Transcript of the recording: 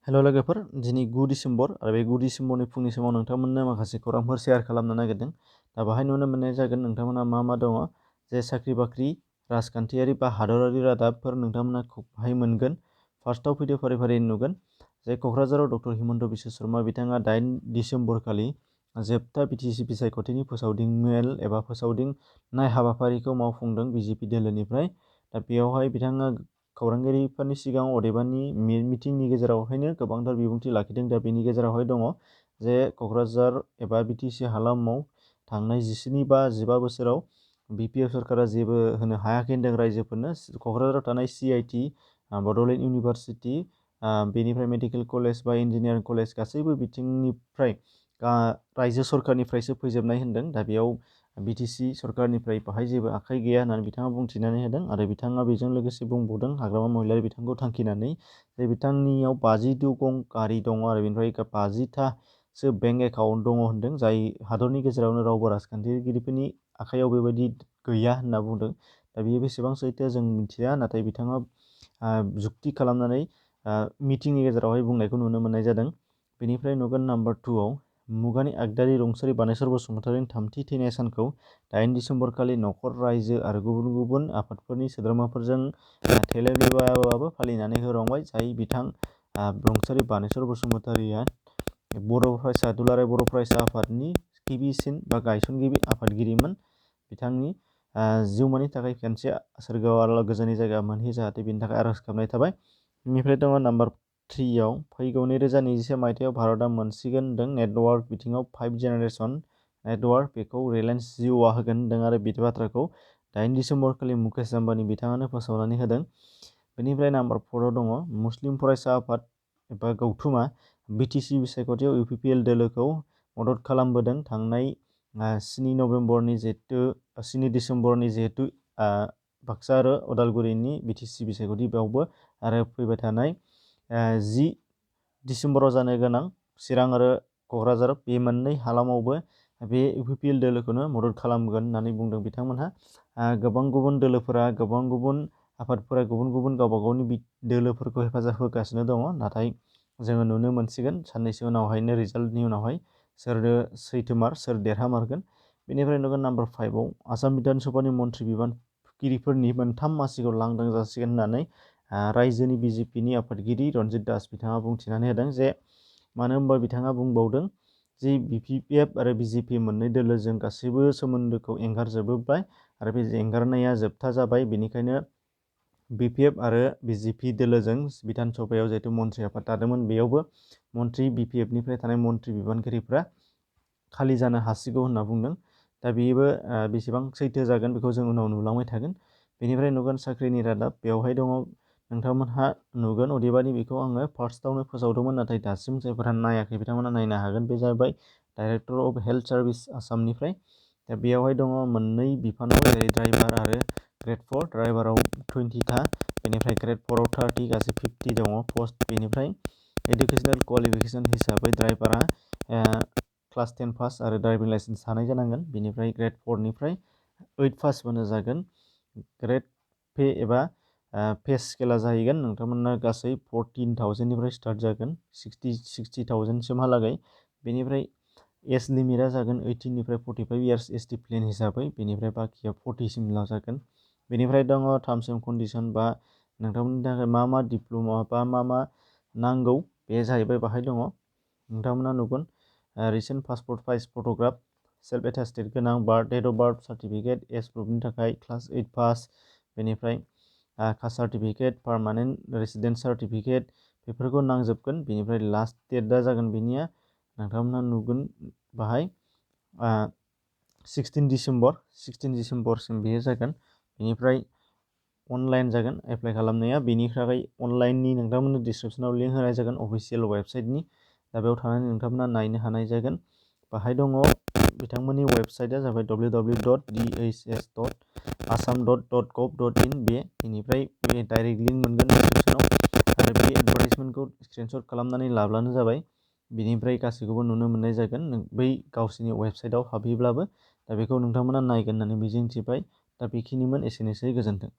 हेल' लोगोफोर, दिनै 9 डिसेम्बर आरो बे 9 डिसेम्बरनि फुंनि समाव नोंथांमोननो माखासे खौरांफोर शेयार खालामनो नागिरदों। दा बाहाय नुनो मोननाय जागोन नोंथांमोना मा दङ जे साख्रि-बाख्रि, राजखान्थियारि बा हादरारि रादाबफोर नोंथांमोना बाहाय मोनगोन। फार्स्टआव फैदो फारि नुगोन जे क'क्राझाराव डक्टर हिमन्त बिश्व शर्मा बिथाङा 8 डिसेम्बर खालि जोबथा बिटिसि बिसायख'थिनि फोसावदिंमेल एबा फोसावदिंनाय हाबाफारिखौ मावफुंदों बिजेपि दोलोनिफ्राय। दा बेयावहाय बिथाङा खौरांगिरिफोरनि सिगाङाव अदेबानि मिटिंनि गेजेरावहायनो गोबांथार बिबुंथि लाखिदों। दा बेनि गेजेरावहाय दङ जे क'क्राझार एबा बिटिसि हालामाव थांनाय 17 बा 15 बोसोराव बिपिएफ सरकारा जेबो होनो हायाखै होनदों रायजोफोरनो। क'क्राझाराव थानाय CIT, बड'लेण्ड इउनिभारसिटि, बेनिफ्राय मेडिकेल कलेज बा इन्जिनियारिं कलेज गासैबो बिथिंनिफ्राय रायजो सरकारनिफ्रायसो फैजोबनाय होनदों। दा बेयाव बिटिसि सरकारनिफ्राय बाहाय जेबो आखाइ गैया होननानै बिथाङा बुंथिनानै होदों आरो बिथाङा बेजों लोगोसे बुंबावदों हाग्रामा महिलारि बिथांखौ थांखिनानै जे बिथांनियाव 52 गं गारि दङ आरो बेनिफ्राय 50थासो बेंक एकाउन्ट दङ होनदों, जाय हादरनि गेजेरावनो रावबो राजखान्थिगिरिफोरनि आखाइयाव बेबायदि गैया होनना बुंदों। दा बेयो बेसेबां सैथो जों मिथिया, नाथाय बिथाङा जुक्ति खालामनानै मिटिंनि गेजेरावहाय बुंनायखौ नुनो मोननाय जादों। बेनिफ्राय नुगोन नाम्बार 2 आव मुगानि आगदारि रुंसारि बानेश्वर बसुमतारिनि 3थि थैनाय सानखौ 8 डिसेम्बर खालि न'खर, रायजो आरो गुबुन गुबुन आफादफोरनि सोद्रोमाफोरजों थेलेबलेबाबो फालिनानै होलांबाय। जाय बिथां रुंसारि बानेश्वर बसुमतारिया बर' फरायसा दुलाराय बर' फरायसा आफादनि गिबिसिन बा गायसनगिरि आफादगिरिमोन। बिथांनि जिउमानि थाखाय खनसे सोरगोआव आलो गोजोननि जायगा मोनहैयो जाहाथे बेनि थाखाय आर'ज गाबनाय थाबाय। बेनिफ्राय दङ नाम्बार 3 आव फैगौ 2021 मायथाइयाव भारतआ मोनसिगोन होनदों नेटवार्क बिथिङाव 5 जेनेरेसन नेटवार्क, बेखौ रिलायेन्स जिअ'आ होगोन होनदों आरो बे बाथ्राखौ 8 डिसेम्बर खालि मुकेश आम्बानी बिथाङानो फोसावनानै होदों। बेनिफ्राय नाम्बार 4 आव दङ मुस्लिम फरायसा आफाद एबा गौथुमा बिटिसि बिसायख'थियाव UPPL दोलोखौ मदद खालामबोदों। थांनाय 7 डिसेम्बरनि जिहेतु बाक्सा आरो उदालगुरिनि बिटिसि बिसायख'थि बेयावबो आरो फैबाय थानाय 10 डिसेम्बराव जानो गोनां चिरां आरो क'क्राझार बे मोननै हालामावबो बे UPPL दोलोखौनो मदद खालामगोन होननानै बुंदों बिथांमोनहा। गोबां गुबुन दोलोफोरा, गोबां गुबुन आफादफोरा गुबुन गुबुन गावबा गावनि दोलोफोरखौ हेफाजाब होगासिनो दङ, नाथाय जोङो नुनो मोनसिगोन साननैसो उनावहायनो रिजाल्टनि उनावहाय सोर सैथोमार सोर देरहामारगोन। बेनिफ्राय नुगोन नाम्बार 5 आव आसाम बिधान सभानि मन्थ्रि बिबानगिरिफोरनि 3 मासिखौ लांदां जासिगोन होननानै रायजोनि बिजेपिनि आफादगिरि रन्जित दास बिथाङा बुंथिनानै होदों। जे मानो होनबा बिथाङा बुंबावदों जे BPF आरो BJP मोननै दोलोजों गासैबो सोमोन्दोखौ एंगारजोबोबाय आरो बे एंगारनाया जोबथा जाबाय। बेनिखायनो BPF आरो BJP दोलोजों बिधान सभायाव जिहेतु मन्थ्रि आफाद थादोंमोन, बेयावबो मन्थ्रि BPFनिफ्राय थानाय मन्थ्रि बिबानगिरिफ्रा खालि जानो हासिगौ होनना बुंदों। दा बेबो बेसेबां सैथो जागोन बेखौ जों उनाव नुलांबाय थागोन। बेनिफ्राय नुगोन साख्रिनि रादाब, बेवहाय दङ नोंथांमोनहा नुगोन, अदेबानि बेखौ आङो फार्स्टआवनो फोसावदोंमोन नाथाय दासिम जायफोरा नायाखै बिथांमोना नायनो हागोन। बे जाबाय डाइरेक्टर अफ हेल्थ सार्भिस आसामनिफ्राय। दा बेयावहाय दङ मोननै बिफानाव, जेरै ड्राइभार आरो ग्रेड 4। ड्राइभाराव 20था, बेनिफ्राय ग्रेड 4आव 30, गासै 50 दङ पस्ट। बेनिफ्राय एडुकेसनेल क्वालिफिकेसन हिसाबै ड्राइभारा क्लास 10 पास आरो ड्राइभिं लाइसेन्स थानाय जानांगोन। बेनिफ्राय ग्रेड 4निफ्राय 8 पासबानो जागोन। ग्रेड पे एबा पे स्केला जाहैगोन नोंथांमोना गासै 14,000निफ्राय स्टार्ट जागोन 60,000सिमहालागै। बेनिफ्राय एज लिमिटआ जागोन 18निफ्राय 45 इयार्स ST प्लेन हिसाबै। बेनिफ्राय बाखिया 40सिमल' जागोन। बेनिफ्राय दङ टार्म्स एन्ड कन्डिसन बा नोंथांमोननि थाखाय मा डिप्ल'मा बा मा नांगौ बे जाहैबाय बाहाय दङ। नोंथांमोना नुगोन recent passport size photograph, self attested गोनां, date of birth certificate, age प्रुफनि थाखाय क्लास 8 पास, बेनिफ्राय caste certificate, permanent resident certificate बेफोरखौ नांजोबगोन। बेनिफ्राय लास्ट डेटआ जागोन बेनिया नोंथांमोना नुगोन बाहाय 16 डिसेम्बरसिम बेयो जागोन। बेनिफ्राय अनलाइन जागोन एप्लाइ खालामनाया। बेनि थाखाय अनलाइननि नोंथांमोननो डिसक्रिपसनाव लिंक होनाय जागोन अफिसियेल वेबसाइटनि। दा बेयाव थानानै नोंथांमोना नायनो हानाय जागोन। बाहाय दङ बिथांमोननि वेबसाइटआ जाबाय www.dhs.assam.gov.in। बेनिफ्राय बे डाइरेक्ट लिंक मोनगोन डिसक्रिपसनाव आरो बे एडभार्टाइजमेन्टखौ स्क्रिनशट खालामनानै लाब्लानो जाबाय। बेनिफ्राय गासैखौबो नुनो मोननाय जागोन बै गावसोरनि वेबसाइटआव हाबहैब्लाबो। दा बेखौ नोंथांमोना नायगोन होननानै मिजिंथिबाय। दा बेखिनिमोन, एसेनोसै, गोजोन्थों।